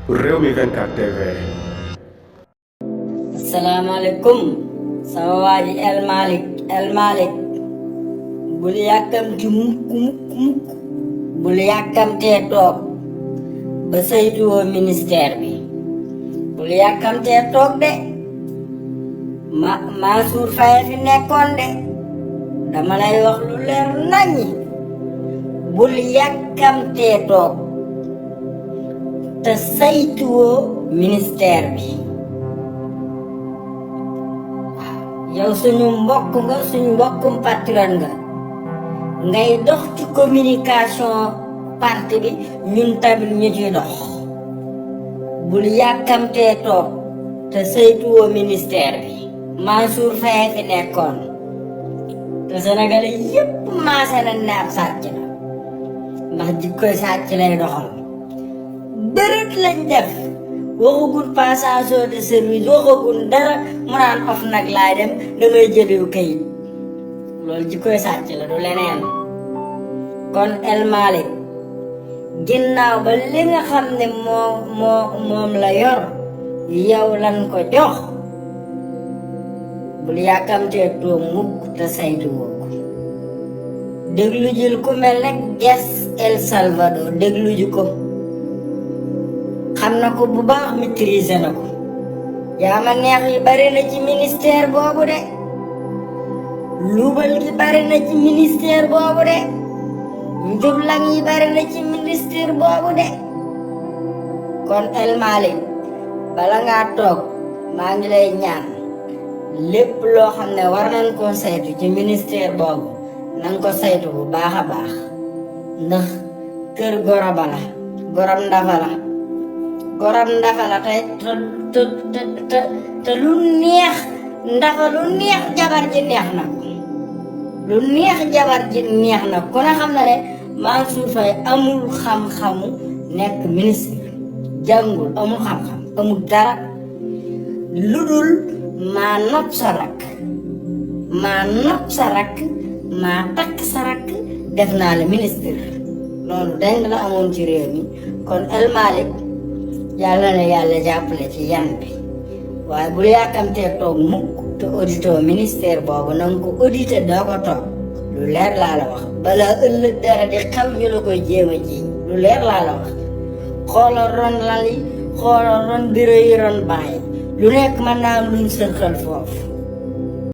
Rewmi 24 TV. Assalamualaikum sama waa ji El Malick bul yàkkamti mukk bul yàkkamtee toog ba saytuwoo ministère bi bul yàkkamtee toog de Mansour Faye fi nekkoon de dama lay wax lu leer naññi bul yàkkamtee toog te saytuwoo ministère bi yow suñu mbokk nga suñu mbokkum patriote nga ngay dox ci communication parti bi ñun tamit ñu ci dox bul yàkkamtee toog te saytuwoo ministère bi Mansour Faye fi nekkoon te Sénégalais yépp maase nañ ne ab sàcc la ndax jikkoy sàcc lay doxal bërët lañ def waxagul passation de service waxagul dara mu naan of nag laay dem damay jëliw kayit loolu jikkoy sàcc la du leneen kon El Malick ginnaaw ba li nga xam ne moom la yor yow lan ko jox bul yàkkamtee toog mukk te saytu woo ko déglu jil ku mel ne Guess El Salvador déglu ji ko xam na ko bu baax maîtriser na ko yaa ma neex yi bari na ci ministère boobu de luubal gi bari na ci ministère boobu de njublang yi bari na ci ministère boobu de kon El Malick bala ngaa toog maa ngi lay ñaan lépp loo xam ne war nañ koo saytu ci ministère boobu nañ ko saytu bu baax a baax ndax kër goroba la gorom ndafa la gorom ndafa la te lu neex ndafa lu neex jabar ji neex na ko lu neex jabar ji neex na ku ne xam na ne Mansour Faye amul xam-xamu nekk ministre jàngul amul xam-xam amul dara lu dul maa nopp sa rakk maa takk sa rakk def naa la ministre loolu dang la amoon ci réew mi kon El Malick yàlla na yàlla jàppale ci yan bi waaye bul yàkkamtee toog mukk te auditoo ministère boobu na nga ko audité doo ko toog lu leer laa la wax balaa ëllëg dara di xew ñu la koy jéem a ji lu leer laa la wax xoolal ron lal yi xoolal ron bureau yi ron bàyyi lu nekk mën naa am luñ sërxal foofu